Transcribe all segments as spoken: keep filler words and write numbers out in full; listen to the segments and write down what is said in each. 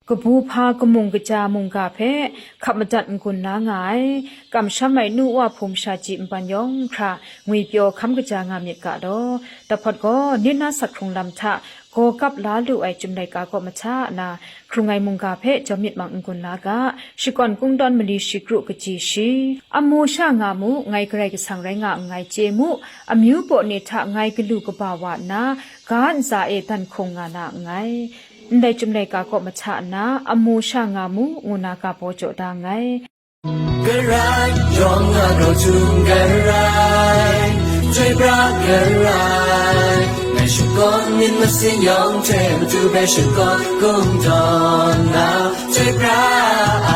Kabu hpa kamung kaja mungga hpe hkap madat n-gun la nga ai, kamsham ai nu wa hpung shaji npan yawng hkra ngwipyaw hkam kaja nga myit ga law. Dahpawt gaw, nin na sak hkrung lam hta gaw kap la lu ai Chyum laika kaw mahta na, hkrung ai mungga hpe jawm myit mang n-gun la ga, shakawn kungdawn mali shi kru kaji shi, amu sha nga mu, ngai Karai Kasang rai nga nngai chye mu, amyu baw ni hta ngai galu kaba wa nna, ga ntsa e dan hkung nga na nngai. Ndai Chyum laika kaw mahta nna, amu sha nga mu, ngu na ga baw jaw da nngai. Karai, yawng a grau htum karai, chyoi pra karai, ngai shakawn myit masin yawng hte matu hpe shakawn kungdawn na, chyoi pra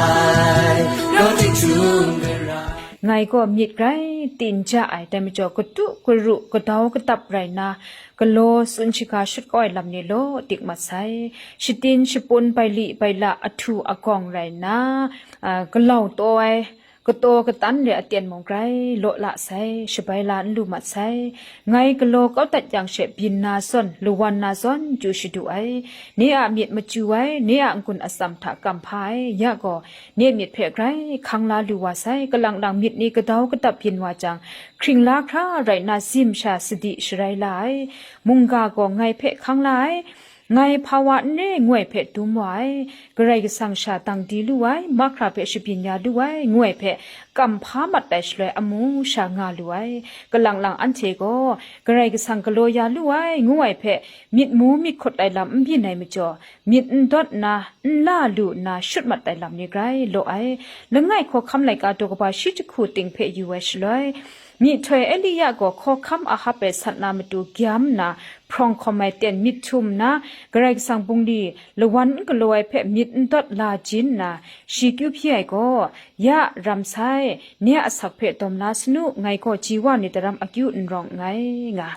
ai, grau tik htum karai. Ngai gaw myit grai tin ja ai, dai majaw katu karu kadau kadap rai nna, galaw tsun shaga shut kau ai lam ni law dik mat sai. Shatin shapun baili baila ahtu agawng rai nna, a, galau taw ai, kataw katan re aten mung grai law la sai, shabai la n lu mat sai. Ngai galaw kau dat yang she byin na zawn, lawan na zawn, chyu shadu ai. Ni a myit machyu ai, ni a n-gun atsam hta kam hpa ai, ya gaw, ni a myit hpe grai hkang la lu wa sai, kalang lang myit ni kadau kadap byin wa jang, hkring la hkra rai nna, zim sha sadi sharai la ai, mungga gaw ngai hpe hkang la ai, ngai hpa wa n re ngu ai hpe dum wa ai, Karai Kasang sha dang di lu ai, mahkra hpe shabyin ya lu ai, ngu ai hpe kam hpa mat ai shaloi amu sha nga lu ai, kalang lang anhte gaw, Karai Kasang galaw ya lu ai, ngu ai hpe myit mu myit hkut ai lam n byin ai majaw, myit n dawt nna, n la lu nna shut mat ai lam ni grai law ai. Langai hkawhkam laika daw kaba shi jahku ting hpe yu ai shaloi, myihtoi Elia gaw hkawhkam Ahab e sat na matu gyam nna, hprawng hkawm ai ten myit htum nna, Karai Kasang bungli lawan n galaw ai hpe myit n dawt la jin nna, shi kyu hpyi ai gaw, Ya, ram sai, ni a asak hpe dawm la sanu, ngai gaw ji wa ni daram akyu n rawng nngai, nga.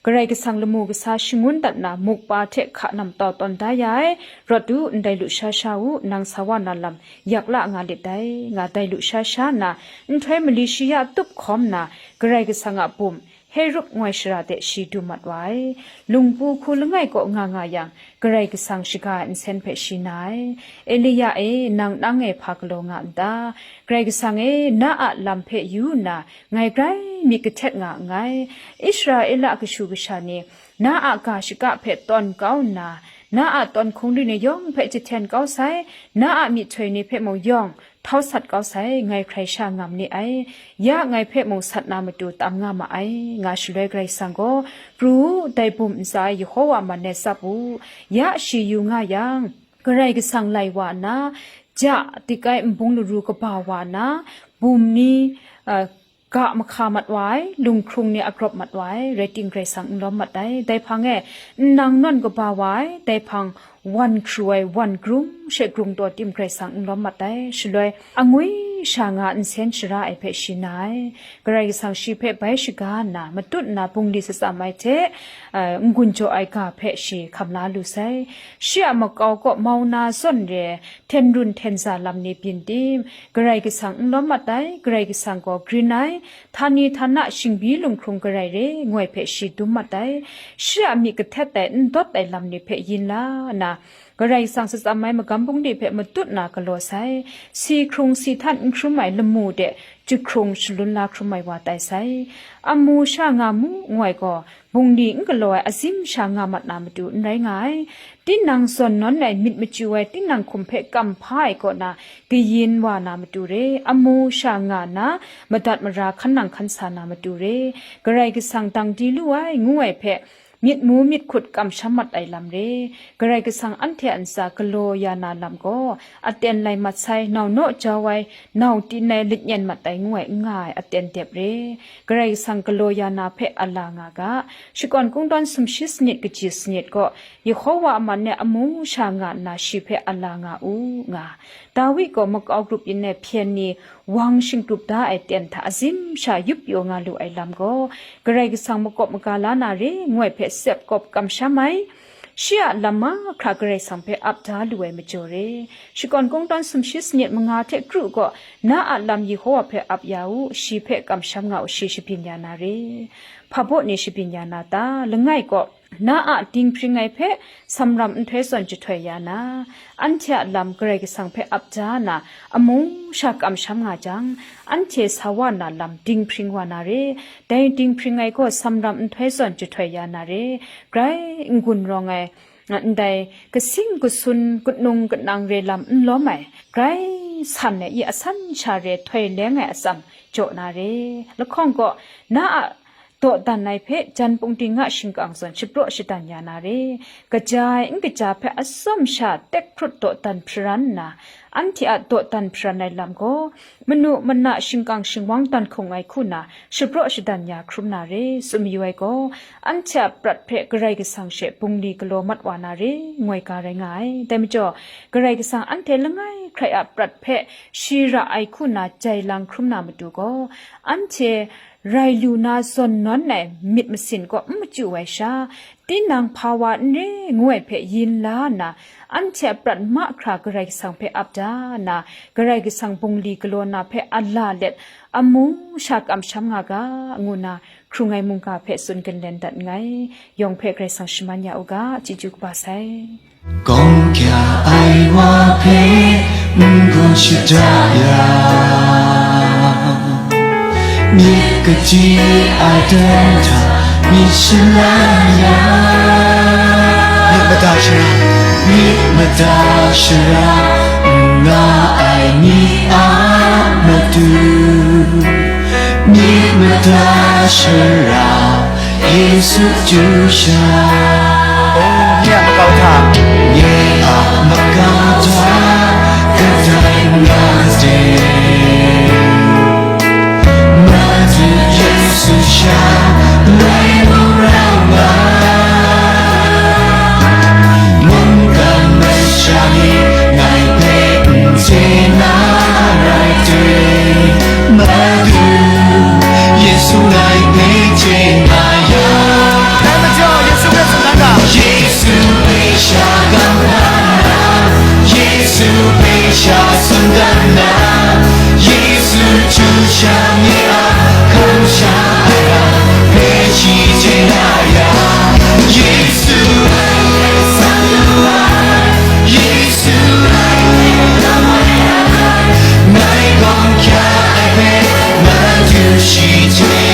Karai Kasang lamu kasa shangun dat na mukpa hte hka nam tau tawn da ya ai, rawt u, ndai lusha sha u, nang sa wa na lam yak la nga lit dai, nga dai lusha sha nna, nhtoi mali shi ya tup hkawm nna, Karai Kasang a bum, Herup ngoi shara de shi du mat wa ai. Lungpu hku langai kaw nga nga yang, Karai Kasang shaga ai nsen hpe shi na ai. Elia e, nang nang e hpa galaw nga n ta? Karai Kasang e, na a lam hpe yu nna, ngai grai myit kahtet nga nngai. Israela kashu kasha ni, na a ga shaka hpe tawn kau nna, na a tawn hkungri ni yawng hpe jahten kau sai, na a myihtoi ni hpe mung yawng htau sat kau sai, ngai hkrai sha ngam ni ai. Ya ngai hpe mung sat na matu tam nga ma ai, nga shaloi Karai Kasang gaw, Pru u, dai bum ntsa e Yehova man e tsap u. Ya shi yu nga yang, Karai Kasang lai wa nna, ja dik ai nbung laru kaba wa nna, bum ni, a, ga mahka mat wa ai, lunghkrung ni agrawp mat wa ai, rai ting Karai Kasang n lawm mat ai. Dai hpang e, nnang nawn kaba wa ai, dai hpang wan hkru ai, wan grung she grung taw tim Karai Kasang n lawm mat ai. Shaloi, angwi sha nga nsen shara ai hpe shi na ai. Karai Kasang shi hpe bai shaga nna, matut nna bungli shatsam ai hte, a, n-gun jaw ai ga hpe shi hkam la lu sai. Shi a makau kaw mau na zawn re, hten run hten za lam ni byin tim, Karai Kasang n lawm mat ai, Karai Kasang gaw grin ai, htani htana shingbyi lunghkrung garai re, ngu ai hpe shi dum mat ai. Shi a myit kahtet ai, n dawt ai lam ni hpe yin la nna, Karai Kasang shatsam ai magam bungli hpe matut na galaw sai, si hkrung si htan n hkrum ai lamu de jahkrung shalun la hkrum ai wa tai sai. Amu sha nga mu, ngu ai gaw, bungli n galaw ai azim sha nga mat na matu n rai nga ai. Tinang zawn nawn ai myit machyu ai tinang hkum hpe kam hpa ai kaw na kayin wa na matu re, amu sha nga nna madat mara hkan nang hkan sa na matu re, Karai Kasang dang di lu ai, ngu ai hpe myit mu myit hkut kamsham mat ai lam re, Karai Kasang anhte a ntsa galaw ya na lam gaw, aten lai mat sai, nau naw jau ai, nau tin ai, lit nyen mat ai, ngu ai, n nga ai, aten dep re. Karai Kasang galaw ya na hpe a la nga ga. Shakawn Kungdawn sumshi sanit kaji sanit gaw, Yehova a man e amu sha nga nna shi hpe a la nga u, nga. Dawi gaw makau grup yin e hpyen ni wang shingkrup da ai ten hta azim sha yup pyaw nga lu ai lam gaw, Karai Kasang makawp maga la na re, ngu ai hpe tsep kawp kamsham ai, shi a lam mahkra Karai Kasang hpe ap da lu ai majaw re. Shakawn Kungdawn sumshi sanit manga hte kru gaw, na a lam Yehova hpe ap ya u, shi hpe kamsham nga u, shi shabyin ya na re. Hpa baw ni shabyin ya na ta? Langai gaw, Na a dinghpring ai hpe samram nhtoi zawn jahtoi ya na, anhte a lam Karai Kasang hpe ap ja na, amu sha kamsham nga jang, anhte sa wa na lam dinghpring wa na re. Dai dinghpring ai gaw samram nhtoi zawn jahtoi ya na re. Grai n-gun rawng ai, ndai kasing kasun, kanung kanang re lam n lawm ai, grai san ai i asan sha re htoi leng ai atsam jaw na re. Lahkawng gaw, na a dawdan ai hpe jan pungdi nga shingkang zawn shapraw shadan ya na re. Kaja ai n kaja hpe atsawm sha tek hkrut dawdan hparan nna, anhte a dawdan hparan ai lam gaw, manu mana shingkang shingwang dan hkung ai hku na shapraw shadan ya hkrum na re. Tsun mayu ai gaw, anhte a prat hpe Karai Kasang she bungli galaw mat wa na re, ngoi ga rai nga ai. Dai majaw, Karai Kasang anhte langai hkrai a prat hpe shi ra ai hku na jai lang hkrum na matu gaw, anhte rai lu na zawn nawn ai myit masin kaw n machyu ai sha, tinang hpa wa n re ngu ai hpe yin la nna, anhte a prat mahkra Karai Kasang hpe ap da nna, Karai Kasang bungli galaw na hpe a la let, amu sha kamsham nga ga, ngu nna hkrung ai mungga hpe tsun ginlen dat nngai. Yawng hpe Karai Kasang shaman ya u ga, chyeju kaba sai. Gawng kya ai wa hpe n-gun shada ya, myit kaji ai dan hta myit shalai ya, myit mada shara, myit mada shara n nga ai ni a matu, myit mada shara Yesu chyu sha. O, nye a makau hta, nye a makau hta kadai nga de, Madu Yesu sha lai mung rau nga, mungkan masha ni ngai hpe n chye na rai de, Madu Yesu ngai hpe chye nga ya. Dai majaw Yesu hpe tsun dan ga. Yesu hpe sha gam dan na, Yesu hpe sha tsun dan na, Yesu chyu sha nye a kamsham ai hpe shi chye na ya. Yesu ai, Yesu ai, Yesu ai, ngai gawng kya ai hpe, Madu shi chye